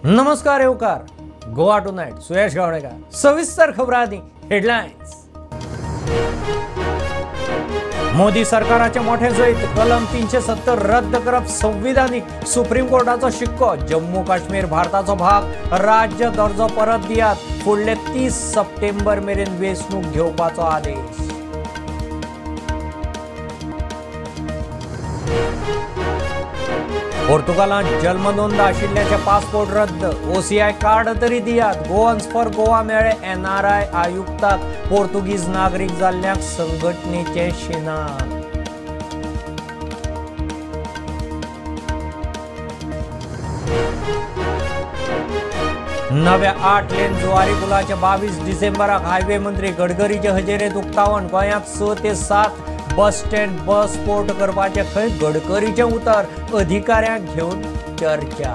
नमस्कार येवकार गोवा टुनायट सुयश गावणेकर सविस्तर खबरांनी हेडलायन्स। मोदी सरकाराचे मोठे जैत, कलम 370 रद्द करप संविधानिक, सुप्रीम कोर्टाचो शिक्को, जम्मू काश्मीर भारताचो भाग, राज्य दर्जो परत दियात, फुडले 30 सप्टेंबर मेरेन वेंचणूक घेवपाचो आदेश। पोर्तुगालांत जल्म नोंद आशिल्ल्याचे पासपोर्ट रद्द, ओसीआय कार्ड तरी दियात, गोवन्स फॉर गोवा मेळ्ळे एनआरआय आयुक्ताक, पोर्तुगीज नागरीक जाल्ल्यांक संघटनेचे शिनान। नव्या 8 लेन जुवारी पुलाचे 22 डिसेंबराक हायवे मंत्री गडकरीचे हजेरेंत उक्तावण, गोंयांत 6 ते 7 बस स्टँड बस पोर्ट करपाचे खंय गडकरीचें उतर, अधिकाऱ्यांक घेवन चर्चा।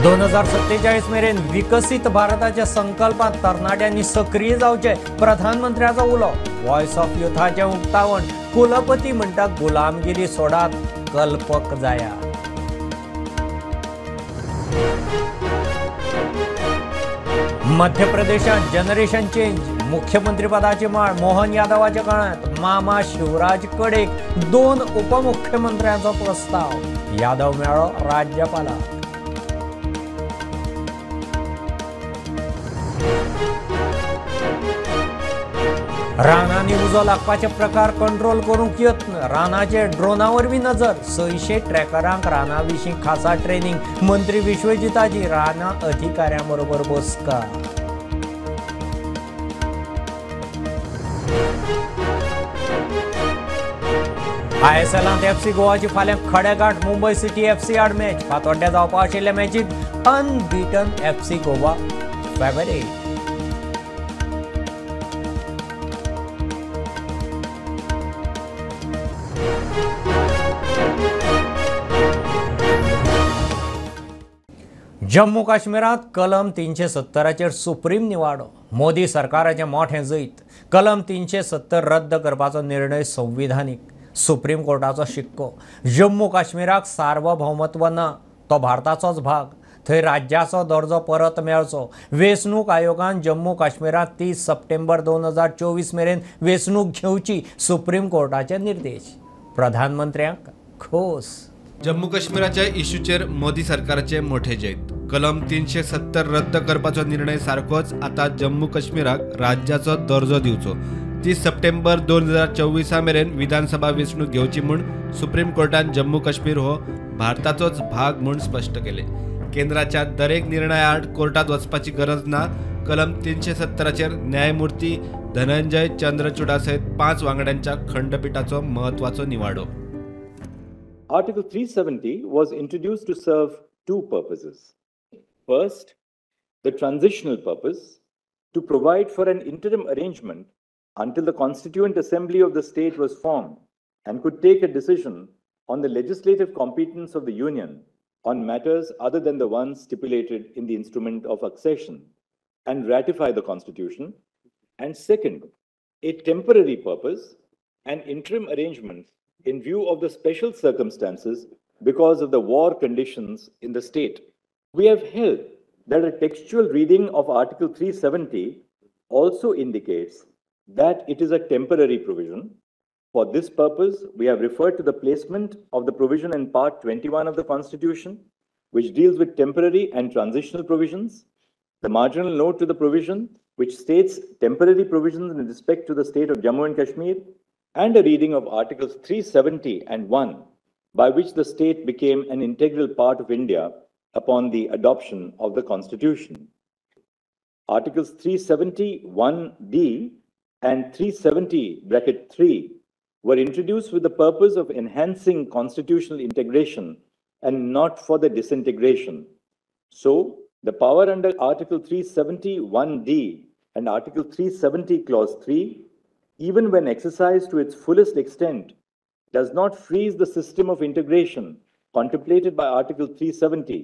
...2047 मेरेन विकसीत भारताच्या संकल्पांत तरणाट्यांनी सक्रीय जावचे, प्रधानमंत्र्याचो उलो। वॉयस ऑफ युथाचें उक्तावण, कुलपती म्हणटा गुलामगिरी सोडात, कल्पक जाया। मध्य प्रदेशात जनरेशन चेंज, मुख्यमंत्रीपदाची माळ मोहन यादवाच्या काळात, मामा शिवराज कडेक 2 उपमुख्यमंत्र्यांचो प्रस्ताव, यादव मेळ्ळो राज्यपालाक। रानांनी उजो लागपाचे प्रकार कंट्रोल करूंक यत्न, रानाचे ड्रोना वरवीं नजर, 600 ट्रॅकरांक राना विशीं खासा ट्रेनिंग, मंत्री विश्वजिताजी राना अधिकाऱ्यां बरोबर बसका। आयएसएलांत एफसी गोवाची फाल्यां खडेगांठ मुंबय सिटी एफसी आड मॅच, फातोड्ड्यां जावपा आशिल्ल्या मॅचींत unbeaten FC Goa favourite. Jammu काश्मीरांत कलम 370चेर सुप्रीम निवाडो, मोदी सरकाराचें मोठें जैत, कलम 370 रद्द करपाचो निर्णय संविधानीक, सुप्रीम कोर्टाचो शिक्को, जम्मू काश्मीराक सार्वभौमत्व ना, तो भारताचोच भाग, थंय राज्याचो दर्जो परत मेळचो, वेंचणूक आयोगान जम्मू काश्मीरांत 30 सप्टेंबर 2024 मेरेन वेंचणूक घेवची, सुप्रीम कोर्टाचे निर्देश, प्रधानमंत्र्यांक खोस। जम्मू काश्मीराच्या इश्यूचेर मोदी सरकाराचे मोठे जैत, कलम 370 रद्द करपाचो निर्णय सारकोच आतां जम्मू काश्मीराक राज्याचो दर्जो दिवचो, 30 सप्टेंबर 2024 मेरेन विधानसभा वेंचणूक घेवची म्हूण सुप्रीम कोर्टान जम्मू काश्मीर हो भारताचोच भाग म्हूण स्पश्ट केले। केंद्राच्या दरेक निर्णया आड कोर्टात वचपाची गरज ना, कलम 370चेर न्यायमूर्ती धनंजय चंद्रचूडा सयत 5 वांगड्यांच्या खंडपीठाचो म्हत्वाचो निवाडो। Article 370 was introduced to serve two purposes. First, the transitional purpose, to provide for an interim arrangement until the Constituent Assembly of the state was formed and could take a decision on the legislative competence of the Union on matters other than the ones stipulated in the instrument of accession and ratify the Constitution. And second, a temporary purpose, an interim arrangement in view of the special circumstances because of the war conditions in the state. We have held that a textual reading of Article 370 also indicates that it is a temporary provision. For this purpose, we have referred to the placement of the provision in Part 21 of the Constitution, which deals with temporary and transitional provisions, the marginal note to the provision, which states temporary provisions in respect to the state of Jammu and Kashmir, and a reading of Articles 370 and 1, by which the state became an integral part of India upon the adoption of the Constitution. Articles 371D and 370(3) were introduced with the purpose of enhancing constitutional integration and not for the disintegration. So, the power under Article 371D and Article 370 Clause 3, even when exercised to its fullest extent, does not freeze the system of integration contemplated by Article 370,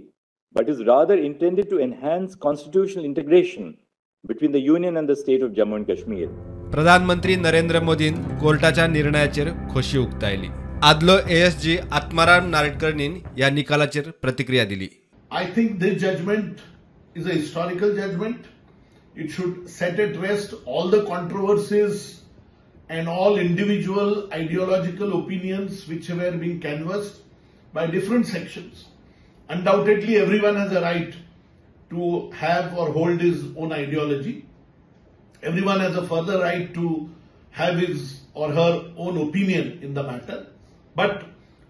but is rather intended to enhance constitutional integration between the Union and the state of Jammu and Kashmir. प्रधानमंत्री नरेंद्र मोदीन कोर्टाच्या निर्णयाचेर खोशी उक्तायली। आदलो ASG Atmaram नार्वेकरान ह्या निकालाचेर प्रतिक्रिया दिली. I think this judgment is a historical judgment. It should set at rest all the controversies and all individual ideological opinions which were being canvassed by different sections. Undoubtedly, everyone has a right to have or hold his own ideology. Everyone has a further right to have his or her own opinion in the matter. But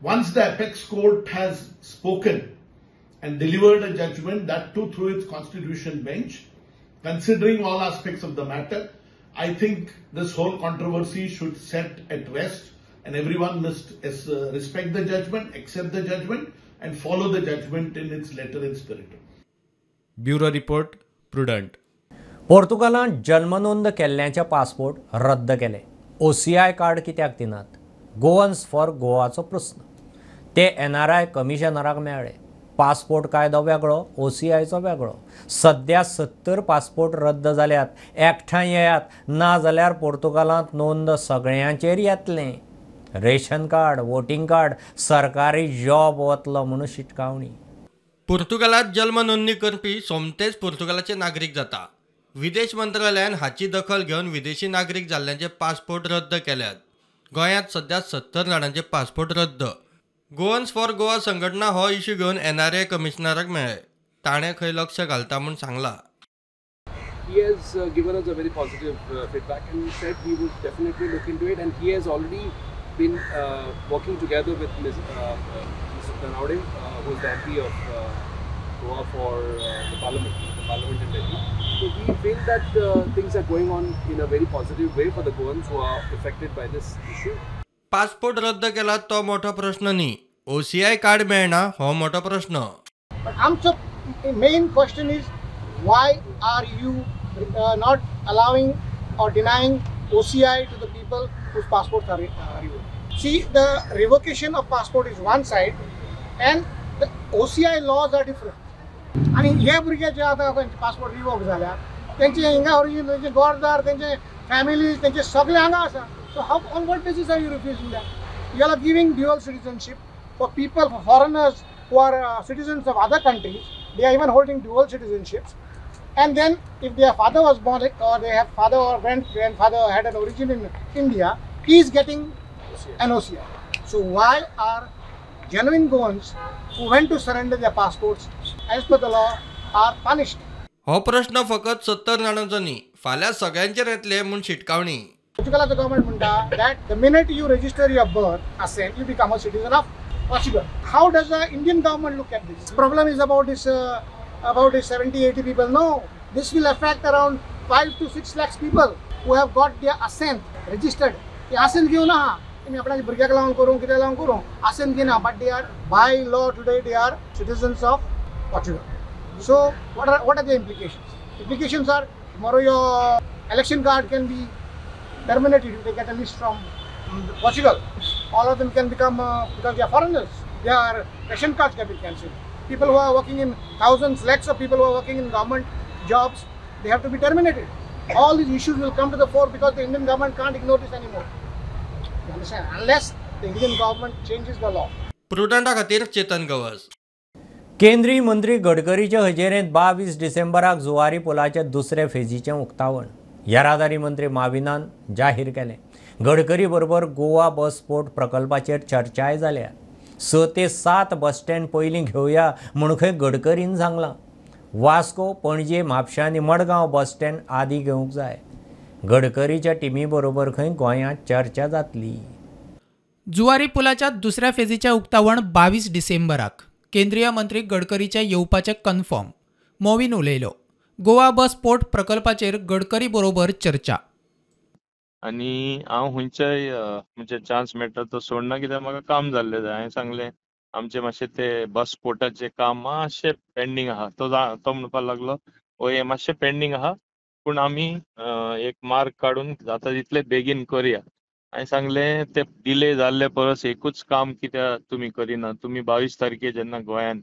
once the apex court has spoken and delivered a judgment, that too through its constitution bench, considering all aspects of the matter, I think this whole controversy should set at rest and everyone must respect the judgment, accept the judgment and follow the judgment in its letter and spirit. Bureau report, Prudent. पोर्तुगालान जन्मनोंद केल्ल्यांचे passport रद्द केले. OCI card कित्याक दिनात? Goans for गोवाचो प्रस्न. ते NRI कमिशनराक मेळ्ळे. पासपोर्ट कायदो वेगळो, OCIचो वेगळो. सद्या 70 पासपोर्ट रद्द जाल्यात. एकठांय येयात, ना जाल्यार पोर्तुगालांत नोंद सगळ्यांचेर येतलें. रेशन कार्ड, वोटिंग कार्ड, सरकारी जॉब वतलो म्हणून शिटकावणी. पोर्तुगालात जल्म नोंदणी करपी सोमतेच पोर्तुगालाचे नागरीक जाता. विदेश मंत्रालयान हाची दखल घेवन विदेशी नागरीक जाल्ल्यांचे पासपोर्ट रद्द केल्यात. गोंयांत सद्या 70 जाणांचे पासपोर्ट रद्द. गोवन्स फॉर गोवा संघटना हो इश्यू घेवन एनआरए कमिशनराक मेळ्ळे. ताणें खंय लक्ष घालता म्हूण सांगलां. He has given us a very positive feedback and he said he would definitely look into it, and he has already been working together with Mr. Tanavade, who is the MP of Goa for the parliament in Delhi. So we feel that things are going on in a very positive way for the Goans who are affected by this issue. Passport रद्द केला तो मोठो प्रश्न न्ही, OCI card मेळना हो मोठो प्रश्न. But आमचो main question is, why are you not allowing or denying OCI to the people whose passports are revoked? See, the revocation of passport is one side and the OCI laws are different. आणि हे भुरगे जे आतां passport revoke जाल्या तेंचे हिंगा origin, तेंचे गोरदार, तेंचे families, तेंचे सगळे हांगा आसा. So how, on what basis are you refusing that? You are giving dual citizenship for people, for foreigners who are citizens of other countries. They are even holding dual citizenships. And then if their father was born or they have father or grandfather had an origin in India, he is getting an OCI. So why are genuine Goans who went to surrender their passports as per the law are punished? हो प्रश्न फकत 70 जाणांचो न्ही, फाल्यां सगळ्यांचेर येतले म्हूण शिटकावणी. Portugal's government म्हणटा that the minute you register your birth assent, you become a citizen of Portugal. How does the Indian government look at this? Problem is about this 70-80 people. No, this will affect around 5 to 6 lakhs people who have got their assent registered. The assent घेवना तुम्ही आपल्या भुरग्याक लावन करूं कितें लावन करूं assent घेना, but they are by law today they are citizens of Portugal. So what are the implications? Implications are tomorrow your election card can be terminated if they get a list from Portugal. All of them can become, because they are foreigners, their ration cards can be cancelled. People who are working in thousands, lakhs of people who are working in government jobs, they have to be terminated. All these issues will come to the fore because the Indian government can't ignore this anymore. You understand? Unless the Indian government changes the law. प्रुडंटा खातीर चेतन गवस. केंद्रीय मंत्री गडकरीचे हजेरेंत 22 डिसेंबराक जुवारी पुलाचे दुसरे फेजीचें उक्तावण येरादारी मंत्री माविनान जाहीर केलें. गडकरी बरोबर गोवा बस पोर्ट प्रकल्पाचेर चर्चाय जाल्या. 6 ते 7 बस स्टँड पयलीं घेवया म्हूण खंय गडकरीन सांगलां. वास्को, पणजे, म्हापशें आनी मडगांव बस स्टँड आदी घेवंक जाय. गडकरीच्या टिमी बरोबर खंय गोंयांत चर्चा जातली. जुवारी पुलाच्या दुसऱ्या फेजीचें उक्तावण 22 डिसेंबराक केंद्रीय मंत्री गडकरीचे येवपाचें कन्फर्म. मोविन उलयलो. गोवा बस पोर्ट प्रकल्पाचेर गडकरी बरोबर चर्चा. आनी हांव खंयच्याय म्हणजे चान्स मेळटा तो सोडना, कित्याक म्हाका काम जाल्लें जाय. हांवें सांगलें आमचें मातशें ते बस पोर्टाचें काम मातशें पेंडींग आहा. तो म्हणपाक लागलो हय हें मातशें पेंडींग आहा, पूण आमी एक मार्क काडून जाता तितले बेगीन करया. हांवें सांगलें ते डिले जाल्ले परस एकूच काम कित्याक तुमी करिना, तुमी 22 तारखेर जेन्ना गोंयान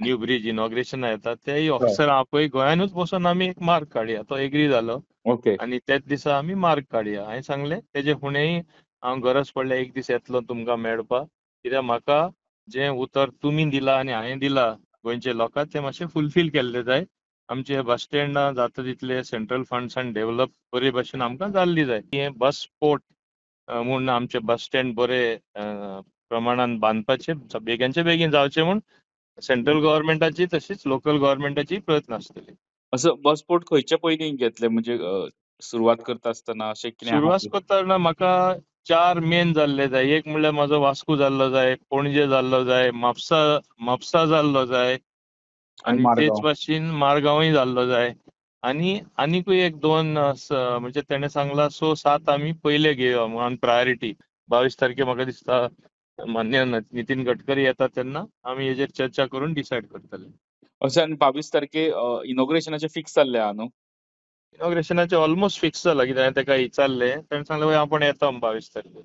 न्यू ब्रिज इनॉग्रेशना येता तेय ऑफिसर आपय गोंयानूच बसून आमी एक मार्क काडया. तो एग्री जालो. ओके, आनी त्याच दिसा आमी मार्क काडया. हांवें सांगलें तेजे फुडेंय हांव गरज पडल्यार एक दीस येतलो तुमकां मेळपाक, कित्याक म्हाका जें उतर तुमी दिलां आनी हांवें दिलां गोंयच्या लोकांक तें मातशें फुलफील केल्लें जाय. आमचे बस स्टँडां जाता तितले सेंट्रल फंड्सान डेव्हलप बरे भशेन आमकां जाल्ली जाय. हें बस पोर्ट म्हूण आमचे बस स्टँड बरे प्रमाणान बांदपाचे बेगीनचे बेगीन जावचे म्हूण सेंट्रल गव्हर्मेंटाची तशीच लोकल गव्हर्मेंटाची प्रयत्न आसतले. असो बस पोर्ट खंयचे पयलीं घेतले, म्हणजे सुरवात करता आसतना अशें कितें? सुरवात करतना म्हाका 4 मेन जाल्ले जाय. एक म्हणल्यार म्हाजो वास्को जाल्लो जाय, पणजे जाल्लो जाय, म्हापसा जाल्लो जाय आनी तेच भाशेन मारगांवूय जाल्लो जाय आनी आनीकूय एक 2 म्हणजे तेणें सांगलां 6-7 आमी पयले घेवया म्हणून प्रायोरिटी. 22 तारखे म्हाका दिसता मान्य नितीन गडकरी येता तेन्ना आमी हेजेर चर्चा करून डिसायड करतले. अशें आनी 22 तारखे इनॉग्रेशनाचें फिक्स जाल्लें आहा न्हू? इनॉग्रेशनाचें ऑलमोस्ट फिक्स जालां, कित्याक हांवें ताका विचारलें, ताणें सांगलें आपूण येता 22 तारखेर.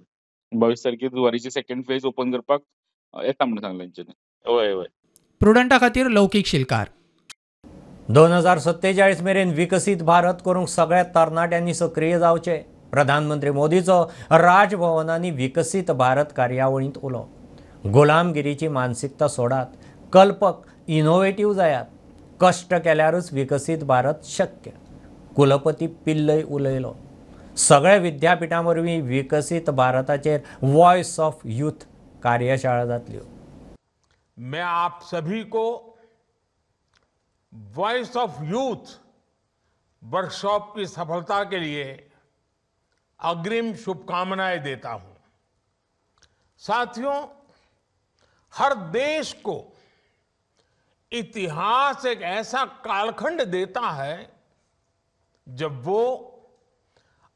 22 तारखेर जुवारीची सेकंड फेज ओपन करपाक येता म्हणून सांगलें तेंच्यांनी. हय हय. प्रुडंटा खातीर लौकीक शिलकार. 2047 मेरेन विकसीत भारत करूंक सगळ्या तरणाट्यांनी सक्रीय जावचे, प्रधानमंत्री मोदीचो राजभवनांनी विकसीत भारत कार्यावळींत उलो. गुलामगिरीची मानसिकता सोडात, कल्पक इनोवेटीव जायात, कश्ट केल्यारूच विकसीत भारत शक्य, कुलपती पिल्लय उलयलो. सगळ्या विद्यापिठां वरवीं विकसीत भारताचेर वॉयस ऑफ यूथ कार्यशाळा जातल्यो. मैं आप सभी को वॉइस ऑफ यूथ वर्कशॉप की सफलता के लिए अग्रिम शुभकामनाएं देता हूं। साथियों, हर देश को इतिहास एक ऐसा कालखंड देता है जब वो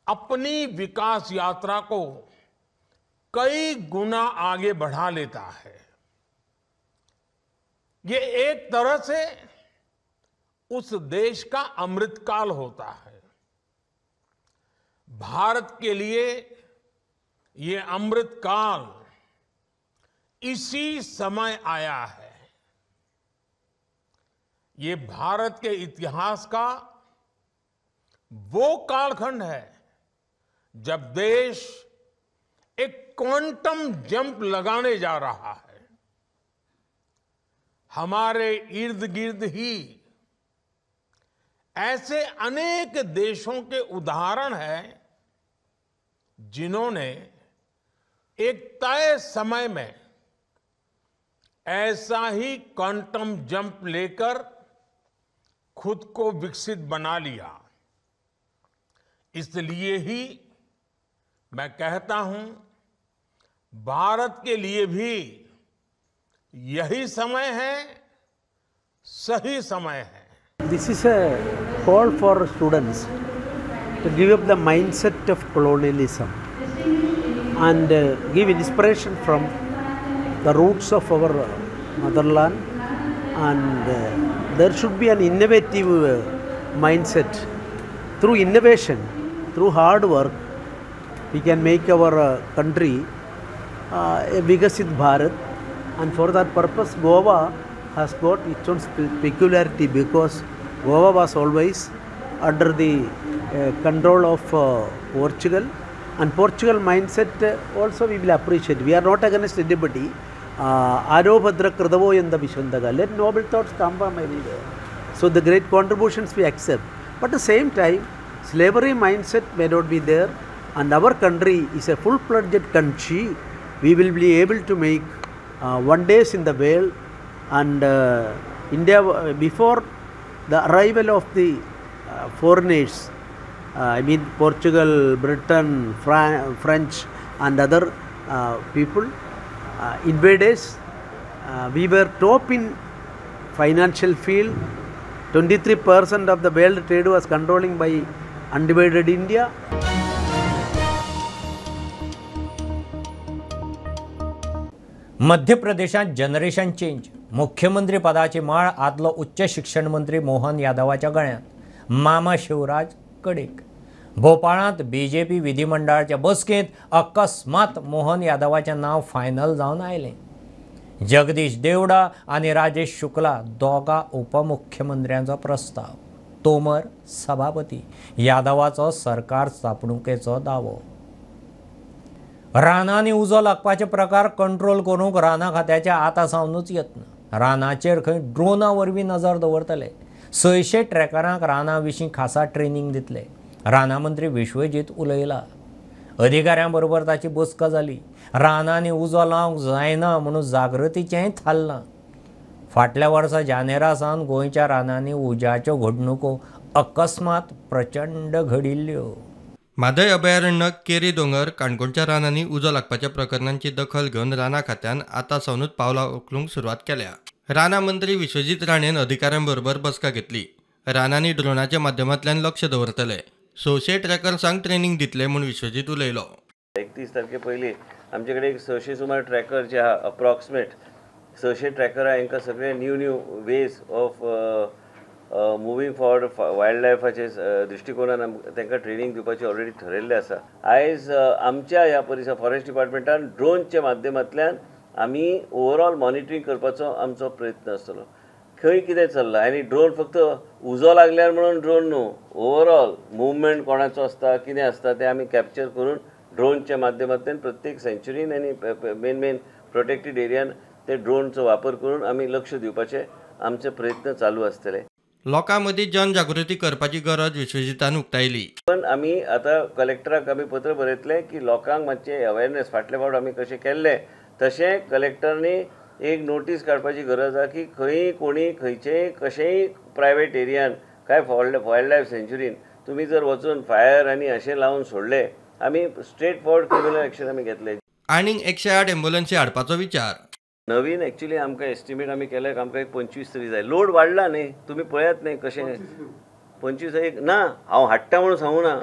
अपनी विकास यात्रा को कई गुना आगे बढ़ा लेता है। ये एक तरह से उस देश का अमृतकाल होता है। भारत के लिए ये अमृतकाल इसी समय आया है। ये भारत के इतिहास का वो कालखंड है जब देश एक क्वांटम जंप लगाने जा रहा है। हमारे इर्द गिर्द ही ऐसे अनेक देशों के उदाहरण हैं जिन्होंने एक तय समय में ऐसा ही क्वांटम जंप लेकर खुद को विकसित बना लिया। इसलिए ही मैं कहता हूं, भारत के लिए भी यही समय है, सही समय है। This is a call for students to give up the mindset of colonialism and give inspiration from the roots of our motherland, and there should be an innovative mindset. Through innovation, through hard work, we can make our country a Vikasit Bharat, and for that purpose Goa has got its own peculiarity, because Goa was always under the control of Portugal, and Portugal mindset also we will appreciate. We are not against anybody. Arobhadra Kradavo yanda Vishandaga. Let noble thoughts come from everywhere. So the great contributions we accept. But at the same time, slavery mindset may not be there, and our country is a full-fledged country. We will be able to make wonders in the world. And India, before the arrival of the foreigners, I mean Portugal, Britain, French and other people, invaders, we were top in financial field. 23% of the world trade was controlling by undivided India. मध्य प्रदेशांत generation change, मुख्यमंत्री पदाची माळ आदलो उच्च शिक्षण मंत्री मोहन यादवाच्या गळ्यांत, मामा शिवराज कडेक. भोपाळांत बीजेपी विधिमंडळाच्या बसकेंत अकस्मात मोहन यादवाचें नांव फायनल जावन आयलें. जगदीश देवडा आनी राजेश शुक्ला दोगा उपमुख्यमंत्र्यांचो प्रस्ताव, तोमर सभापती, यादवाचो सरकार स्थापणुकेचो दावो. रानांनी उजो लागपाचे प्रकार कंट्रोल करूंक रानां खात्याच्या आतां सावनूच यत्न. रानाचेर खंय ड्रोना वरवीं नजर दवरतले. 600 ट्रॅकरांक रानां विशीं खासा ट्रेनींग दितले. रानां मंत्री विश्वजीत उलयला. अधिकाऱ्यां बरोबर ताची बसका जाली. रानांनी उजो लावंक जायना म्हणून जागृतीचेंय थारलां. फाटल्या वर्सा जानेरा सावन गोंयच्या रानांनी उज्याच्यो घडणुको अकस्मात प्रचंड घडिल्ल्यो. म्हादय अभयारण्य, केरी दोंगर, काणकोणच्या रानांनी उजो लागपाच्या प्रकरणांची दखल घेवन रानां खात्यान आतां सावनूच पावलां उखलूंक सुरवात केल्या. रानां मंत्री विश्वजीत राणेन अधिकाऱ्यां बरोबर बसका घेतली. रानांनी ड्रोनाच्या माध्यमांतल्यान लक्ष दवरतले. 600 ट्रॅकर्सांक ट्रेनींग दितले म्हूण विश्वजीत उलयलो. 31 तारखे पयलीं आमचे कडेन एक 600 सुमार ट्रॅकर जे आहा, अप्रॉक्सिमेट 600 ट्रॅकरां, हांकां सगळे new new ways of moving forward wild लायफाचे दृश्टिकोनान तांकां ट्रेनींग दिवपाची ऑलरेडी ठरयल्लें आसा. आयज आमच्या ह्या परिसर फॉरेस्ट डिपार्टमेंटान ड्रोनच्या माध्यमांतल्यान आमी ओवरऑल मॉनिटरींग करपाचो आमचो प्रयत्न आसतलो. खंय कितें चल्लां आनी ड्रोन फक्त उजो लागल्यार म्हणून ड्रोन न्हू, ओवरऑल मुवमेंट कोणाचो आसता कितें आसता तें आमी कॅप्चर करून ड्रोनच्या माध्यमांतल्यान प्रत्येक सँच्युरीन आनी मेन मेन प्रोटेक्टेड एरियान ते ड्रोनचो वापर करून आमी लक्ष दिवपाचे आमचे प्रयत्न चालू आसतले. लोकां मदीं जनजागृती करपाची गरज विश्वजितान उक्तायली. पण आमी आतां कलेक्टराक आमी पत्र बरयतले की लोकांक मातशें अवेरनेस फाटले फावट आमी कशें केल्लें तशें कलेक्टरनी एक नोटीस काडपाची गरज आसा की खंय कोणी खंयचेय कशेंय प्रायवेट एरियान काय वायल्ड लायफ सँच्युरीन तुमी जर वचून फायर आनी अशें लावन सोडले आमी स्ट्रेट फॉरवर्ड क्रिमिनल एक्शन आमी घेतले. आनीक 108 एम्बुलन्सी हाडपाचो विचार. नवीन एक्चुअली आमकां एस्टिमेट आमी केले आमकां एक 25 तरी जाय. लोड वाडला न्ही, तुमी पळयात न्ही कशें 25 एक ना हांव हाडटा म्हणून सांगू ना,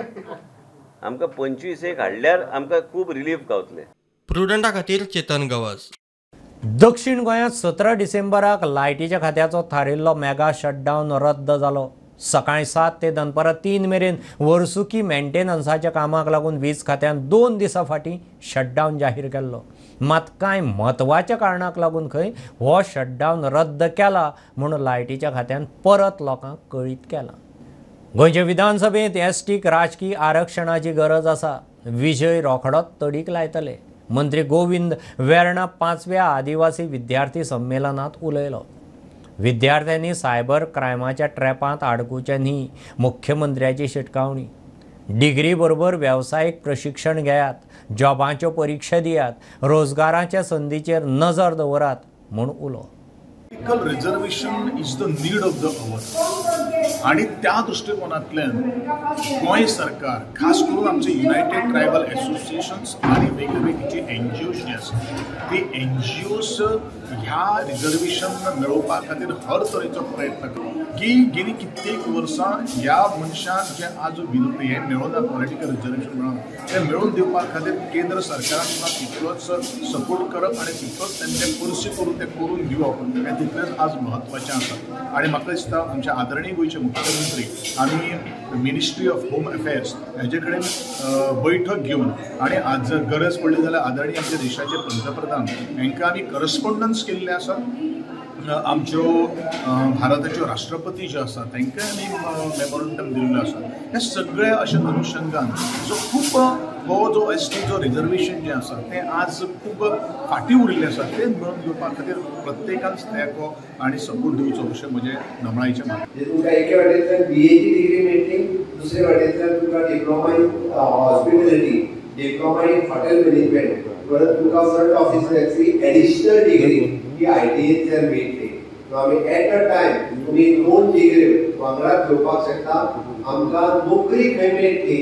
आमकां 25 एक हाडल्यार आमकां खूब रिलीफ गावतले. प्रुडंटा खातीर चेतन गवस. दक्षिण गोंयांत 17 डिसेंबराक लायटीच्या खात्याचो थारिल्लो मेगा शटडावन रद्द जालो. सकाळीं 7 ते दनपारां 3 मेरेन वर्सुकी मेंटेनन्साच्या कामाक लागून वीज खात्यान 2 दिसां फाटीं शटडावन जाहीर केल्लो. मात कांय म्हत्वाच्या कारणाक लागून खंय हो शटडावन रद्द केला म्हूण लायटीच्या खात्यान परत लोकांक कळीत केलां. गोंयचे विधानसभेंत एसटीक राजकी आरक्षणाची गरज आसा. विजय रोखडोच तडीक लायतले. मंत्री गोविंद वेर्णा 5व्या आदिवासी विद्यार्थी संमेलनात उलयलो. विद्यार्थ्यांनी सायबर क्रायमाच्या ट्रॅपांत आडकुचें न्ही, मुख्यमंत्र्याची शिटकावणी. डिग्री बरोबर वेवसायीक प्रशिक्षण घेयात, जॉबांच्यो परिक्षा दियात, रोजगाराच्या संदीचेर नजर दवरात म्हूण उलो. Reservation is the need of the hour आणि त्या दृष्टिकोनांतल्यान गोंय सरकार खास करून आमचे युनायटेड ट्रायबल असोसिएशन्स आणि वेगवेगळी जी एन जी ओज जी आसा ती एन जी ओज ह्या रिजर्वेशन मेळोवपा खातीर हर तरेचो प्रयत्न करता की गेली कित्येक वर्सां ह्या मनशाक जे आज हें मेळोना पॉलिटिकल रिजर्वेशन मेळोना तें मेळोवन दिवपा खातीर केंद्र सरकारान सुद्दां तितलोच सपोर्ट करप आनी तितलोच तेंचे पर्सी करून तें करून दिवप हें तितलेंच आज म्हत्वाचें आसा. आनी म्हाका दिसता आमचे आदरणीय गोंयचे मुख्यमंत्री आनी मिनिस्ट्री ऑफ होम अफेर्स हेजे कडेन बैठक घेवन आनी आज जर गरज पडली जाल्यार आदरणीय आमच्या देशाचे पंतप्रधान हांकां आमी करस्पोंडन्स केल्लें आसा. आमच्यो भारताच्यो राष्ट्रपती ज्यो आसा तांकां आमी मेमोरंडम दिल्लो आसा. हे सगळे अशे अनुशंगान जो खूब हो जो एस टी जो रिजर्वेशन जें आसा तें आज खूब फाटीं उरिल्लें आसा तें मेळोवन दिवपा खातीर प्रत्येकान तेंको आनी सपोर्ट दिवचो अशें म्हजें नमळायेचें मागणें. तुमकां एके वाटेंतल्यान बी एची डिग्री मेळटली, दुसरे वाटेंतल्यान तुमकां diploma in hospitality, diploma in hotel management, परत तुमकां फ्रंट ऑफिसराची एडिशनल डिग्री ही I T एंतल्यान मेळटली. आमी एट अ टायम तुमी 2 डिग्री वांगडाच घेवपाक शकता. आमकां नोकरी खंय मेळटली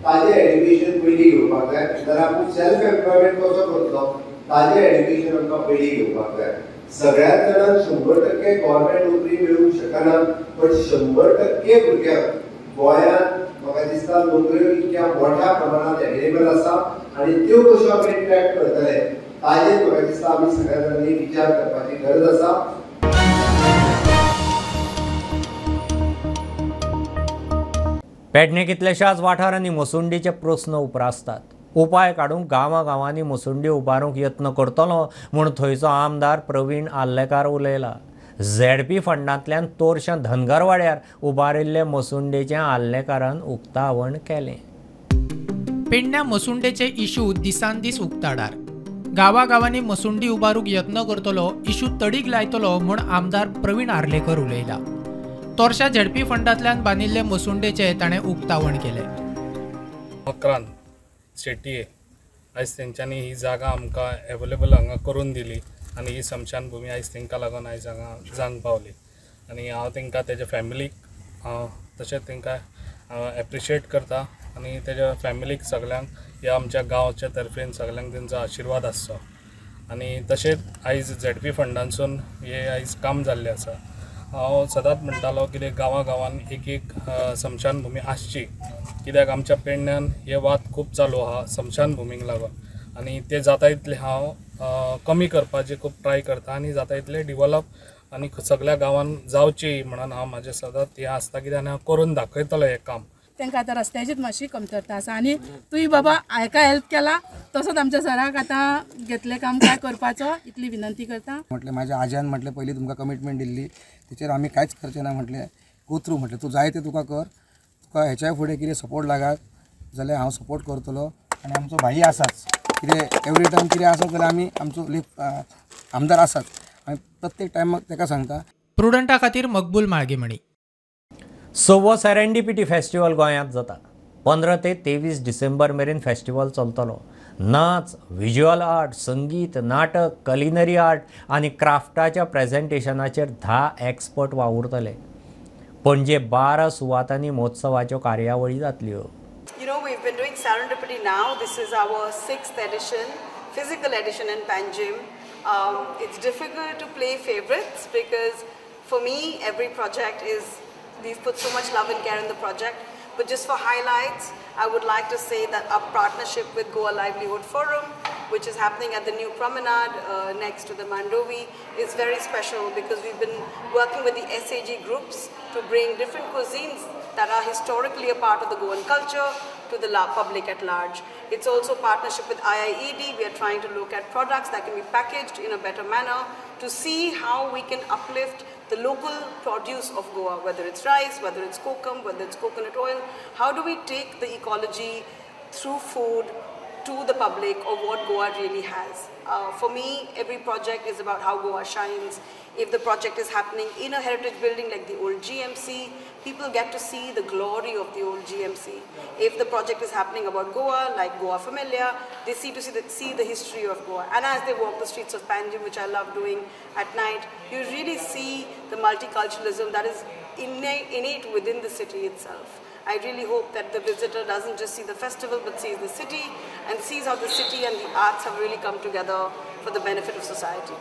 ताजें एड्युकेशन पयलीं घेवपाक जाय, जाल्यार आपूण सेल्फ एम्प्लॉयमेंट कसो करतलो ताजें एड्युकेशन आमकां पयलीं घेवपाक जाय. सगळ्याच जाणांक 100% गव्हर्मेंट नोकरी मेळूंक शकना, पण 100% भुरग्यांक गोंयांत म्हाका दिसता नोकऱ्यो इतक्या मोठ्या प्रमाणांत एवेलेबल आसा आनी त्यो कश्यो आमी ट्रॅक करतले ताजेर म्हाका दिसता आमी सगळ्या जाणांनी विचार करपाची गरज आसा. पेडणे कितल्याशाच वाठारांनी मसुंडीचे प्रस्न उप्रासतात. उपाय काडूंक गांवां-गांवांनी मसुंडी उबारूंक यत्न करतलो म्हूण थंयचो आमदार प्रवीण आर्लेकार उलयला. झेडपी फंडांतल्यान तोरशां धनगरवाड्यार उबारिल्ले मसुंडेचें आर्लेकारान उक्तावण केलें. पेडण्या मसुंडेचे इशू दिसान दीस उक्ताडार. गांवागांवांनी मसुंडी उबारूंक यत्न करतलो, इशू तडीक लायतलो म्हूण आमदार प्रवीण आर्लेकर उलयला. तोरशा झेडपी फंडांतल्यान बांदिल्ले मसुंडेचे ताणें उक्तावण केलें. मकरान शेटये आयज तेंच्यांनी ही जागा आमकां एवेलेबल हांगा करून दिली आनी ही स्मशानभुमी आयज तांकां लागून आयज हांगा जावंक पावली आनी हांव तांकां तेज्या फॅमिलीक हांव तशेंच तांकां एप्रिशिएट करता आनी तेज्या फॅमिलीक सगल्यांक ह्या आमच्या गांवच्या तर्फेन सगल्यांक तेंचो आशिर्वाद आसचो. आनी तशेंच आयज झेडपी फंडांसून हें आयज काम जाल्लें आसा. हांव सदांच म्हणटालो कितें गांवा गांवान एक एक स्मशानभुमी आसची, कित्याक आमच्या पेडण्यान हे वाद खूब चालू आहा स्मशानभुमीक लागून आनी ते जाता इतले हांव कमी करपाचें खूब ट्राय करता आनी जाता इतले डिवॉलप आनी सगल्या गांवान जावची म्हणून हांव म्हाजें सदांच हें आसता कित्याक आनी हांव करून दाखयतलो हें काम. तांकां आतां रस्त्याचीच मातशी कमतरता आसा आनी तुवें बाबा हाका हेल्प केला तसोच आमच्या सराक आतां घेतलें काम काय करपाचो इतली विनंती करता. म्हटलें म्हाज्या आज्यान म्हटलें पयलीं तुमकां कमिटमेंट दिल्ली तेचेर आमी कांयच करचें ना म्हटलें, गो थ्रू म्हटलें तूं जाय तें तुका कर, तुका हेच्या फुडें कितें सपोर्ट लागात जाल्यार हांव सपोर्ट करतलो आनी आमचो भाई आसाच, कितें एवरी टायम कितें आसा जाल्यार आमी आमचो आमदार आसाच, आमी प्रत्येक टायमाक ताका सांगता. प्रुडंटा खातीर मकबूल माळगेमणी. सव्वो सेरेंडिपिटी फेस्टिवल गोंयांत जाता. 15 ते 23 डिसेंबर मेरेन फेस्टिवल चलतलो. नाच, विज्युअल आर्ट, संगीत, नाटक, कलिनरी आर्ट आनी क्राफ्टाच्या प्रेझेंटेशनाचेर 10 एक्सपर्ट वावुरतले. पणजे 12 सुवातांनी महोत्सवाच्यो कार्यावळी जातल्यो. You know, we've been doing Serendipity now. This is our 6th edition, physical edition in Panjim. It's difficult to play favorites because for me, every project is, we've put so much love and care in the project. But just for highlights, I would like to say that our partnership with Goa Livelihood Forum, which is happening at the new promenade next to the Mandovi, is very special because we've been working with the SAG groups to bring different cuisines that are historically a part of the Goan culture to the public at large. It's also a partnership with IIED. We are trying to look at products that can be packaged in a better manner to see how we can uplift the local produce of Goa, whether it's rice, whether it's kokum, whether it's coconut oil. How do we take the ecology through food to the public of what Goa really has? For me, every project is about how Goa shines. If the project is happening in a heritage building like the old GMC, people get to see the glory of the old GMC. If the project is happening about Goa, like Goa Familia, they see the history of Goa. And as they walk the streets of Panjim, which I love doing at night, you really see the multiculturalism that is innate within the city itself. I really hope that the visitor doesn't just see the festival, but sees the city and sees how the city and the arts have really come together for the benefit of society.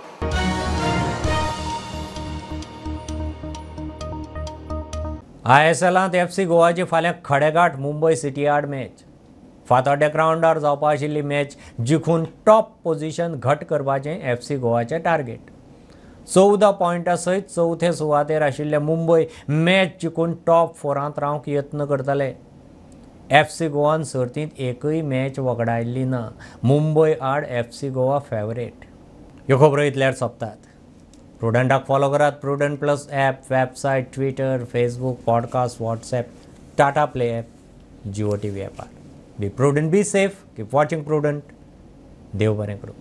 ISLांत FC गोवाची फाल्यां खडेगांठ Mumbai city आड match. फातोड्ड्या ग्रावंडार जावपा आशिल्ली match जिखून top position घट करपाचें FC गोवाचें टार्गेट. 14 पॉयंटा सयत चवथे सुवातेर आशिल्ले मुंबय मॅच जिखून टॉप 4 रावंक यत्न करतले. FC गोवान सर्तींत एकूय मॅच वगडायल्ली ना. मुंबय आड FC Goa favourite. ह्यो खबरो इतल्यार सोंपतात. प्रुडंटाक फॉलो करात Prudent plus app, website, Twitter, Facebook, podcast, WhatsApp, Tata Play app, Jio TV ॲपार. Be prudent, be safe, keep watching Prudent. देव बरें करूं.